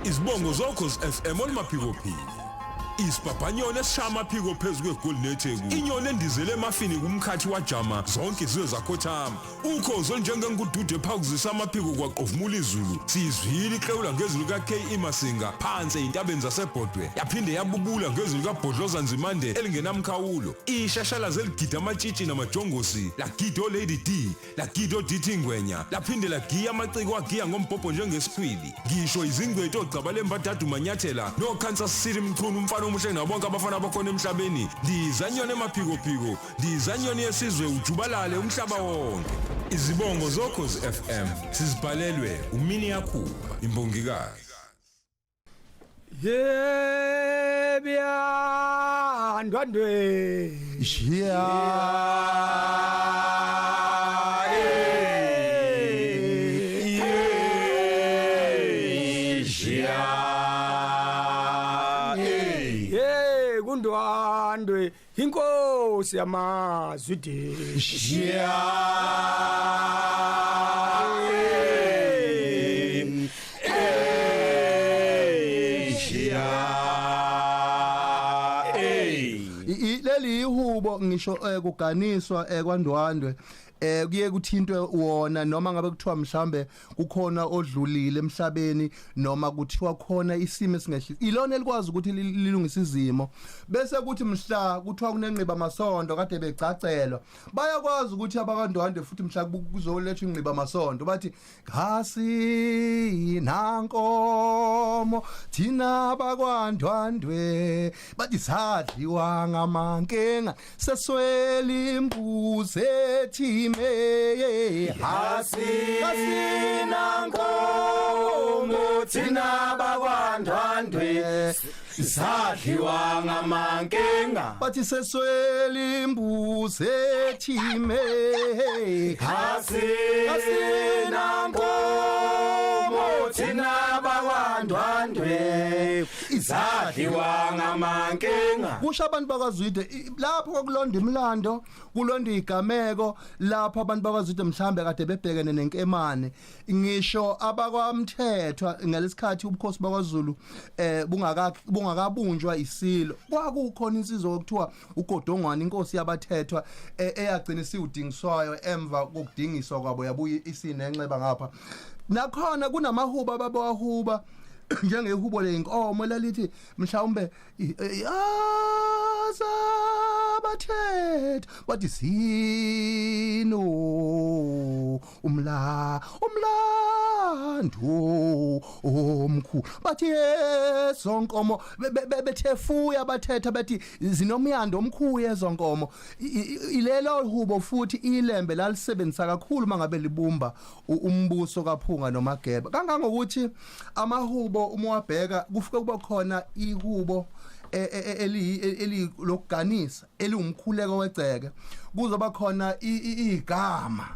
Izibongo zokhozi FM olumaphikophiko. Isibhabhanyoni esishaya amaphiko phezu kwegoli neTheku. Inyoni endizele emafini kumkhathi wajama zonke izizwe zakhothama. Ukhozi olunjengengudude phakuzisa amaphiko kwaqovumula izulu. Sizwile iklewula ngezulu ka-KE Masinga phansi ey'ntabeni zaseBhodwe. Yaphinde yabubula ngezulu kaBhodloza Nzimande elingenamkhawulo. Ishashalazi eligida amatshitshi namajongosi lagida oLady D, lagida oDT Ngwenya, laphinde lagiya amaciko agiya ngombhobho njengesikhwili. Ngisho izingcweti ogcaba lembadadu manyathela noKansas City Mchunu umfana omuhle nabonke abafana abakhona emhlabeni. Ndizanyoni emaphikophiko, ndizanyoni yesizwe ujubalale umhlaba wonke. Izibongo zokhozi FM sizibhalelwe uMini Yakhuba, imbongikazi. Yebya Ndwandwe. Shiya. Ye kuNdwandwe inkosi yamazwi. Shiya. Leli ihubo ngisho kuganiswa kwaNdwandwe, kuye kuthintwe wona noma ngabe kuthiwa mhlambe kukhona odlulile emhlabeni noma kuthiwa khona isimo esingehli, ilona elikwazi ukuthi lilungise izimo. Bese kuthi mhla kuthiwa kunenqiba masondo kade begcacelwa, bayakwazi ukuthi abakwaNdwandwe futhi mhla kuzolethwa inqiba masondo bathi khasi nankomo thina bakwaNdwandwe, bathi sadliwa ngamankenga seswele imbuzi ethime. Hasi nankomo thina bakwaNdwandwe sadliwa ngamankenga, bathi seswele imbuzi ethime. Hasi nankomo thina bakwaNdwandwe izadliwa ngamankenga. Kusho abantu bakwaZwide lapho kwakulonda imilando, kulonda igameko lapho abantu bakwaZwide mhlambe kade bebhekene nenkemane. Ngisho abakwamthethwa ngalesikhathi ubukhosi bakwaZulu bungakabunjwa isilo, kwakukhona insizwa okuthiwa uGodongwane, inkosi yabathethwa, eyagcina isiwudingiswayo emva kokudingiswa kwabo yabuya isinenxeba ngapha. Nakhona kunamahuba ababawahuba njengehubo leinkomo lalithi mhlawumbe azabathetha bathi sino umlando omkhulu, bathi ezonkomo bethefuya bathetha bathi zinomyando omkhulu ezonkomo. Ilelo hubo futhi ilembe lalisebenzisa kakhulu mangabe libumba umbuso kaPhunga noMageba, kangangokuthi amahubo uma wabheka kufike kuba khona ihubo eli lokuganisa eliwumkhuleko wegceke, kuzoba khona igama,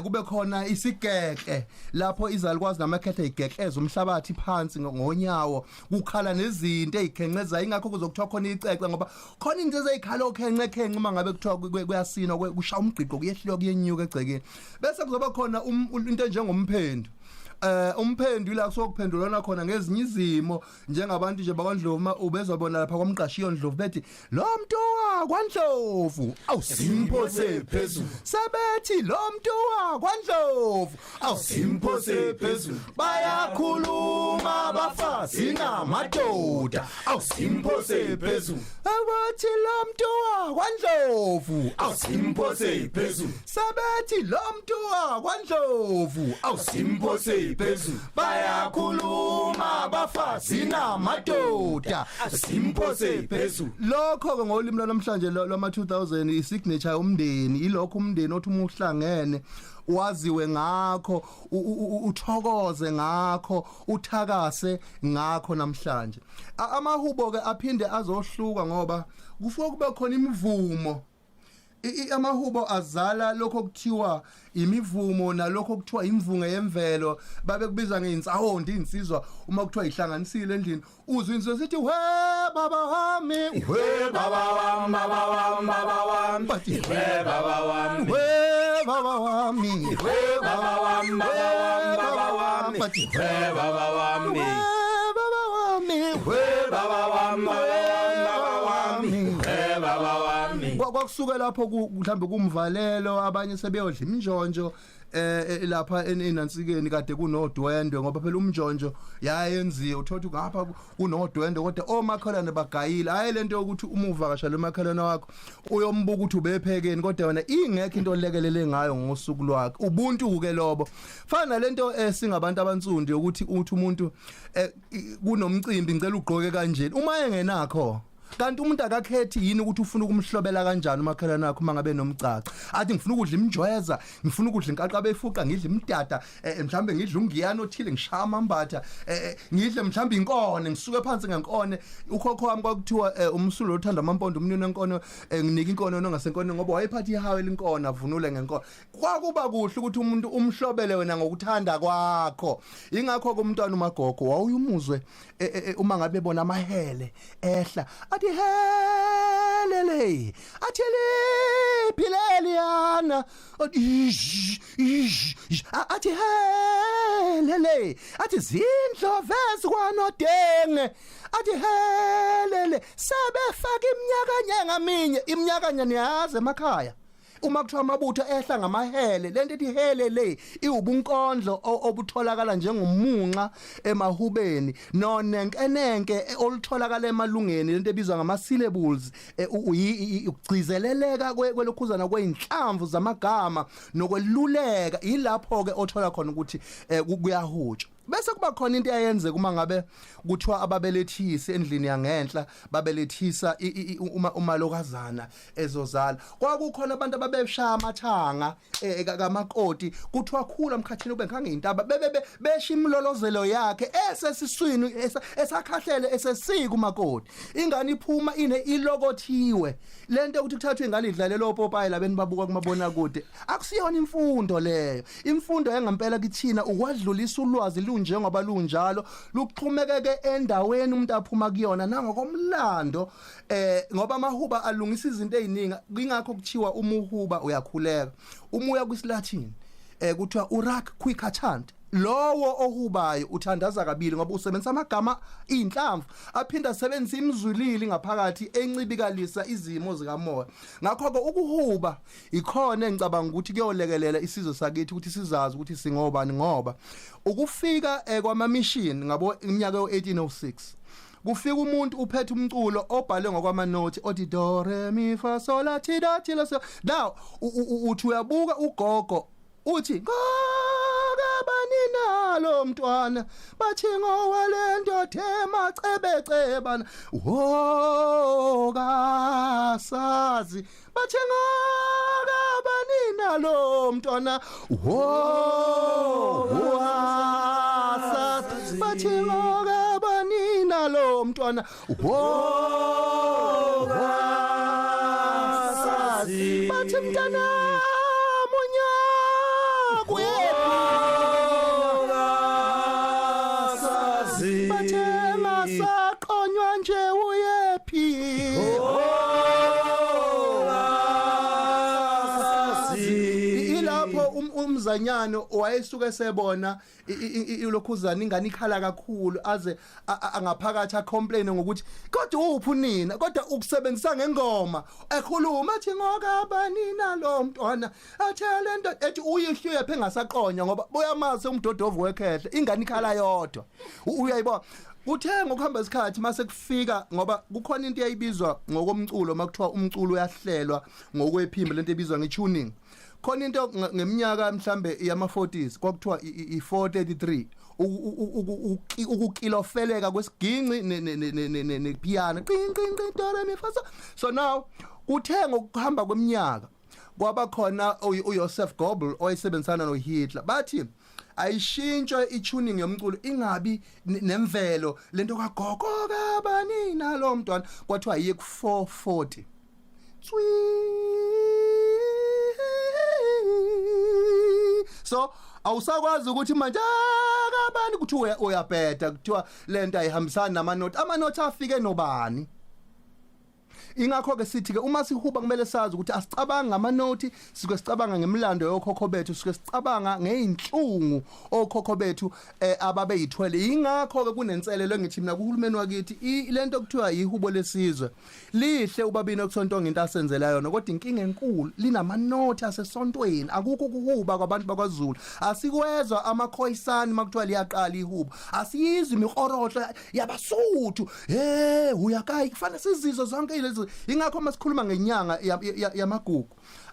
kube khona isigeke lapho izalukwazi namakhethe igekleza umhlabathi phansi ngonyawo, kukhala nezinto ezikhencezayo. Ingakho kuzokuthiwa khona icece, ngoba khona into ezikhala okhence khence uma ngabe kuthiwa kuyasina, kushaya umgqiqo, kuyehliwa, kuyenyuka egcekeni. Bese kuzoba khona into enjengomphendu. Umphendu ila kusokuphendulana khona ngezinye izimo, njengabantu nje bakwaNdlovu ubezobona lapha kwamqashiyo Ndlovu bethi lo muntu wakwaNdlovu awusimphose phezulu, sebethi lo muntu wakwaNdlovu awusimphose phezulu, bayakhuluma abafazi namadoda awusimphose phezulu, abathi lo muntu wakwaNdlovu awusimphose phezulu, sebethi lo muntu wakwaNdlovu awusimphose phezulu, bayakhuluma abafazi namadoda simphose phezulu. Lokho ke ngolimi lwanamhlanje lwama 2000 isignature yomndeni, ilokho umndeni othi uma uhlangene waziwe ngakho, uthokoze ngakho, uthakase ngakho namhlanje. Amahubo ke aphinde azohluka ngoba kufuka kube khona imivumo. Amahubo azala lokho kuthiwa imivumo nalokho kuthiwa imvunge yemvelo, babe kubiza ngeinsawondi insizwa uma kuthiwa ihlanganisile endlini, uzwe insizwa sithi we baba wami, we baba wami, baba wami, baba wami, bathi we baba wami, we baba wami, we baba wami, baba wami, baba wami, bathi we baba wami, we We baba wami, baba wami, we baba wami. Kwakusuke lapho mhlambe kumvalelo, abanye sebeyodla imnjonjo lapha enansikeni kade kunodwendwe, ngoba phela umnjonjo yayenziwe uthola ngapha kunodwendwe kodwa omakhelwane bagayile. Hayi lento yokuthi uma uvakashela umakhelwane wakho uyombuka ukuthi ubephekeni, kodwa wena ingekho into olekelele ngayo ngosuku lwakhe. Ubuntu ke lobo. Fana lento esingabantu abansundu yokuthi uthi umuntu kunomcimbi ngicela ugqoke kanjeni uma engenakho. Kanti umuntu akakhethi yini ukuthi ufuna ukumhlobela kanjani umakhelwane wakho uma ngabe nomcaca, athi ngifuna ukudla imjweza, ngifuna ukudla inkaqaba efuqa, ngidle imdada, mhlambe ngidle ungiyano othile, ngishaya amambatha, ngidle mhlambe inkone, ngisuke phansi ngenkone. Ukhokho wami kwakuthiwa umsulo othanda amampondo, umnini wenkone, nginika inkone nongasenkone, ngoba wayephatha ihawe lenkone avunule ngenkone. Kwakuba kuhle ukuthi umuntu umhlobele wena ngokuthanda kwakho. Ingakho ke umntwana umagogo wawuyumuzwe uma ngabe bona amahele ehla athi helele, athi liphileliyana, athi helele, athi zindlovu ezikwanodenge, athi helele sebefaka iminyaka ngaminye iminyaka niyazi emakhaya. Uma kuthiwa amabutho ehla ngamahele, lento ethi hele le iwubunkondlo obutholakala njengomunxa emahubeni nonenkenenke olutholakala emalungeni, lento ebizwa ngama syllables, ukugcizeleleka kwelokhuzana kweinhlamvu zamagama nokweluleka. Ilapho ke othola khona ukuthi kuyahutshwa. Bese kuba khona into eyenzeka uma ngabe kuthiwa ababelethisi endlini yangenhla babelethisa uma umalokazana ezozala, kwakukhona abantu ababeshaya amathanga kamakoti, kuthiwa khula mkhathini ube ngangeyintaba, bebe besha imlolozelo yakhe esesiswini esakhahlele esesika umakoti, ingane iphuma ine ilokothiwe. Lento ukuthi kuthathwe ingane idlalele opopayi labeni babuka kumabona kude, akusiyona imfundo leyo. Imfundo yangempela kithina ukwadlulisa ulwazi lunjengoba lunjalo, luxhumekeke endaweni umuntu aphuma kuyona nangokomlando, ngoba amahuba alungisa izinto eziningi. Ingakho kuthiwa umuhuba uyakhuleka. Umuya kwisiLatin kuthiwa urak quicachant, lowo ohubayo uthandaza kabili ngoba usebenzisa amagama inhlamvu aphinda asebenzisa imizwilili ngaphakathi encibikalisa izimo zikamoya. Ngakho ke ukuhuba ikhona engicabanga ukuthi kuyolekelela isizwe sakithi ukuthi sizazi ukuthi singobani, ngoba ukufika kwama mission ngabo iminyaka yo1806 kufika umuntu uphethe umculo obhalwe ngokwamanothi othi do re mi fa sol la ti do ti la so. Now uthi uyabuka ugogo uthi ngokabani nalo mntwana, bathi ngowalendoda emacebecebana, wokasazi, bathi ngokabani nalo mntwana, wokasazi, bathi ngokabani nalo mntwana, wokasazi, bathi mntana saqonywa nje uyephi. Ilapho umzanyana wayesuke sebona ilokhuzana ingane ikhala kakhulu aze angaphakathi acomplain ngokuthi kodwa uphi unina, kodwa ukusebenzisa ngengoma ekhuluma athi ngokabani nalo mntwana, athe lento ethi uyihluye phe engasaqonywa ngoba uyamazi umdodovu wekhehle, ingane ikhala yodwa. Uyayibona kuthe ngokuhamba isikhathi mase kufika, ngoba kukhona into eyayibizwa ngokomculo makuthiwa umculo uyahlelwa ngokwephimbo, lento ebizwa ngetuning. Khona into ngeminyaka mhlambe yama 40s kwakuthiwa i433, ukukilofeleka kwesiginci nepiano, qing qing qing do re mi fa so. So now kuthe ngokuhamba kweminyaka kwaba khona uJoseph Goebbels oyisebenzisana noHitler, bathi ayishintshwe ituning yomculo ingabi nemvelo lento kagogo kabani nalo mntwana, kwathiwa iye ku 440 tswi. So awusakwazi ukuthi manje kabani kuthiwa uyabheda, kuthiwa lento ayihambisani namanothi, amanothi afike nobani. Ingakho ke sithi ke uma sihuba kumele sazi ukuthi asicabanga ngamanothi, sike sicabanga ngemilando yokhokho bethu, sike sicabanga ngeinhlungu okhokho bethu ababeyithwele. Ingakho ke kunenselelo engithi mina kuhulumeni wakithi, lento kuthiwa ihubo lesizwe lihle ubabini okusonto into asenzela yona, kodwa inkinga enkulu linamanothi asesontweni. Akukho ukuhuba kwabantu bakwaZulu, asikwezwa amakhoyisani makuthiwa liyaqala ihubo, asiyizwi imiqorohlo yabasuthu, hey uyakayi, kufanele sizizwe zonke lezi. Ingakho masikhuluma ngenyanga yamagugu,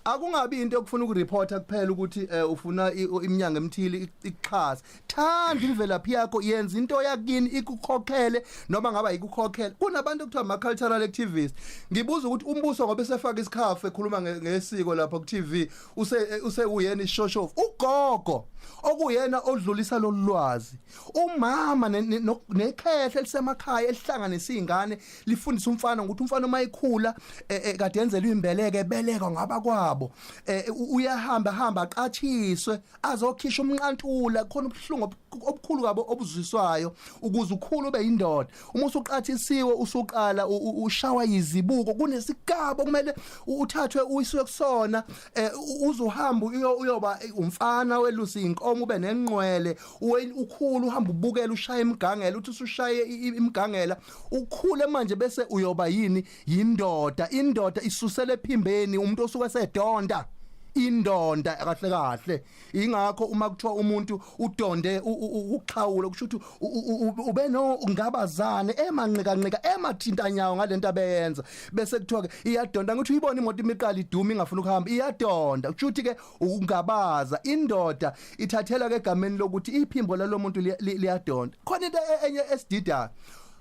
akungabi into yokufuna ukureporta kuphela ukuthi ufuna iminyango emthile ikuxhase. Thanda imvelaphi yakho, yenza into yakini ikukhokhele noma ngaba ikukhokhele. Kunabantu okuthiwa ama cultural activists. Ngibuza ukuthi umbuso ngoba esefaka isikhafu ekhuluma ngesiko lapha ku TV, use uyena ishoshofu, ugogo okuyena odlulisa lolu lwazi, umama nekhehle elisemakhaya elihlanganisa izingane, lifundisa umfana ukuthi umfana uma ekhula kade yenzelwe imbeleke, ebelekwa ngabakwabo, uyahamba hamba aqathiswe azokhisha umnqantula. Khona ubuhlungu obukhulu kabo obuzwiswayo ukuze ukhulu ube indoda. Uma usuqathisiwe usuqala ushawa izibuko, kunesigaba kumele uthathwe uyiswe kusona, uzohamba uyoba umfana welusa inkomo, ube nenqwele, ukhulu uhamba ubukela ushaya imigangela, uthi usushaye imigangela ukhule manje bese uyoba yini, yindoda. Indoda isusele ephimbeni, umuntu osuke sedonda indonda kahle kahle. Ingakho uma kuthiwa umuntu udonde ukuxhawula, kusho ukuthi ube no ngabazane emanqika nqika emathintanyawo ngalento abeyenza, bese kuthiwa ke iyadonda. Ngithi uyibona imoto imiqala iduma ingafuna ukuhamba, iyadonda, kusho ukuthi ke ukungabaza. Indoda ithathela ke egameni lokuthi iphimbo lalomuntu liyadonda. Khona into enye esididayo,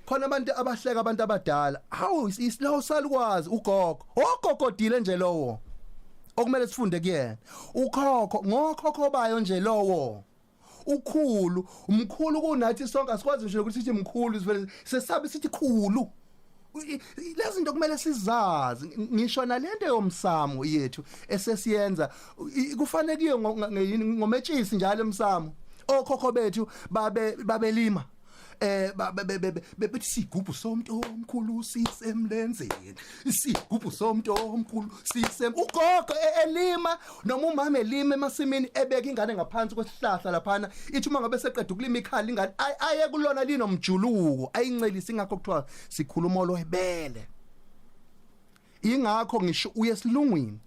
khona abantu abahleka abantu abadala, hawu isilawo salukwazi ugogo ogogodile nje lowo okumele sifunde kuyena, ukhokho ngokhokho bayo nje lowo ukhulu, umkhulu kunathi sonke. Asikwazi nje ukuthi sithi mkhulu, sivele sesabe sithi khulu. Lezi zinto kumele sizazi. Ngisho nalento yomsamo yethu esesiyenza kufanele kuye ngometshisi njalo emsamo. Okhokho bethu babelima, bethi sigubhu somuntu omkhulu sisemlenzeni, isigubhu somuntu omkhulu sisem. Ugogo elima noma umama elima emasimini, ebeka ingane ngaphansi kwesihlahla laphana, ithi uma ngabe seqeda ukulima ikhala ingane aye kulona linomjuluko ayincelise. Ingakho kuthiwa sikhuluma olwebele. Ingakho ngisho uye esilungwini,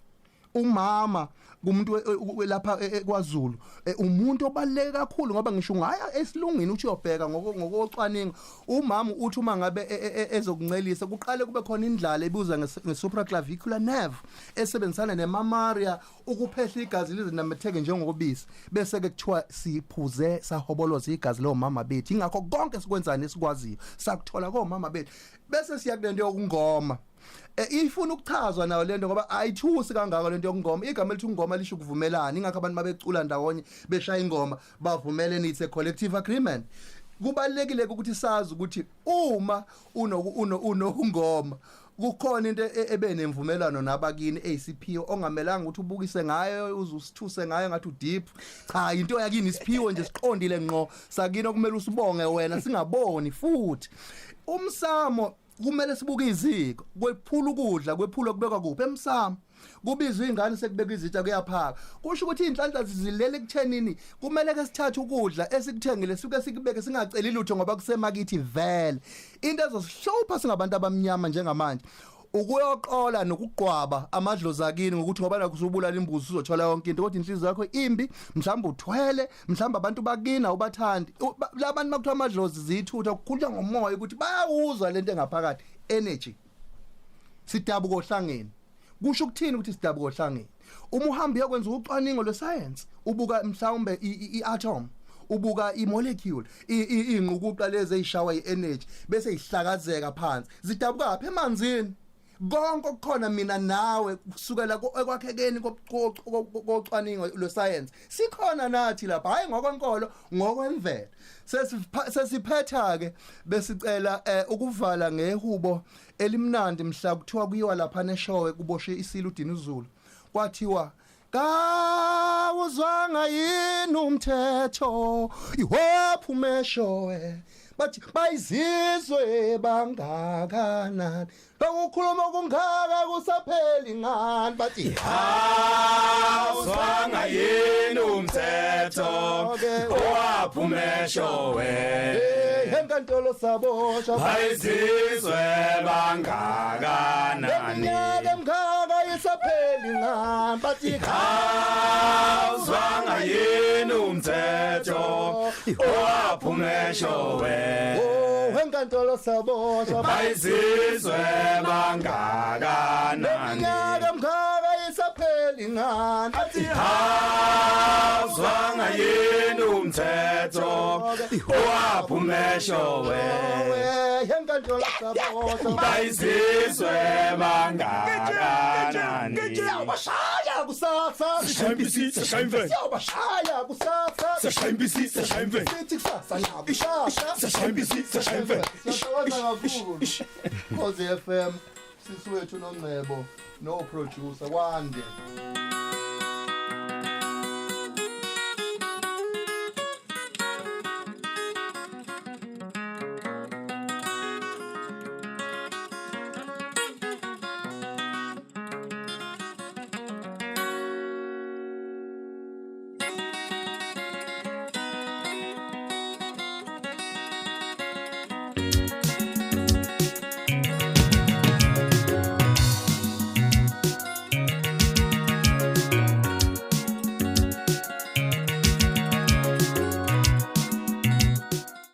umama kumuntu lapha kwaZulu umuntu obaluleke kakhulu, ngoba ngisho ungaya esilungwini uthi uyobheka ngokocwaningo, umama uthi uma ngabe ezokuncelisa kuqale kube khona indlala ebuzwa nge-supraclavicular nerve esebenzisana nemamaria ukuphehla igazi lize nametheke njengobisi, bese ke kuthiwa siphuze sahoboloza igazi lomama bethu. Ingakho konke sikwenzani esikwaziyo sakuthola komama bethu. Bese siya kulento yokungoma, ifuna ukuchazwa nayo lento ngoba ayithusi kangaka lento yokungoma. Igama elithi ungoma lisho ukuvumelana, ingakho abantu babecula ndawonye beshaya ingoma bavumelene, it's a collective agreement. Kubalekile ukuthi sazi ukuthi uma unokungoma kukhona into ebe nemvumelwano nabakini eyisiphiwo ongamelanga ukuthi ubukise ngayo, uzusithuse ngayo ngathi udeep. Cha, into yakini isiphiwo nje siqondile ngqo sakini okumele usibonge wena singaboni. Futhi umsamo kumele sibuke iziko kwephula ukudla, kwephula kubekwa kuphi emsamo, kubizwa ingane sekubeka izitsha kuyaphaka. Kusho ukuthi inhlanhla zilele kuthenini kumele ke sithathe ukudla esikuthengile suke sikubeke singaceli lutho ngoba kusemakithi vele. Into ezosihlupha singabantu abamnyama njengamanje ukuyoqola nokugqwaba amadlozi akini ngokuthi ngoba nakho usubulala imbuzi uzothola yonke into, kodwa inhliziyo yakho imbi, mhlawumbe uthwele, mhlawumbe abantu bakini awubathandi. Labantu makuthiwa amadlozi zithutha, kukhulunywa ngomoya ukuthi bayawuzwa lento engaphakathi, energy. Sidabuka ohlangeni. Kusho ukuthini ukuthi sidabuka ohlangeni? Uma uhamba uyokwenza ucwaningo lwescience, ubuka mhlawumbe i-atom, ubuka i-molecule, ingqukuqa lezi ezishawa i-energy bese ihlakazeka phansi, zidabuka phi? Emanzini. Konke okukhona mina nawe kusukela ekwakhekeni kocwaningo lwescience sikhona nathi lapha, hayi ngokwenkolo, ngokwemvelo. Sesiphetha ke, besicela ukuvala ngehubo elimnandi. Mhla kuthiwa kuyiwa lapha neshowe kuboshwe isilo uDinuzulu, kwathiwa kawuzwanga yini? yini umthetho iwaphumesho bathi bayizizwe bangakanani Ukukhuluma kungaka kusapheli ngani bathi Awuzwanga yini umthetho owaphumesho we Hey enkantolo saboshwa Bayizizwe bangakanani Eminyaka emngaka isapheli ngani bathi Awuzwanga yini umthetho owaphumesho we Oh enkantolo saboshwa Bayizizwe bangakanani Eminyaka emngaka isapheli ngani bathi Awuzwanga yini umthetho owaphumesho we enkantolo saboshwa Bayizizwe bangakanani Siyabashaya kusasa Sishaya sishaya imfene. Siyabashaya kusasa Sishaya impisi sishaya imfene. Sithi kusasa nakusasa Sishaya impisi sishaya imfene. Siyathokoza kakhulu Khosi FM sisi wethu nongcebo no producer kwande.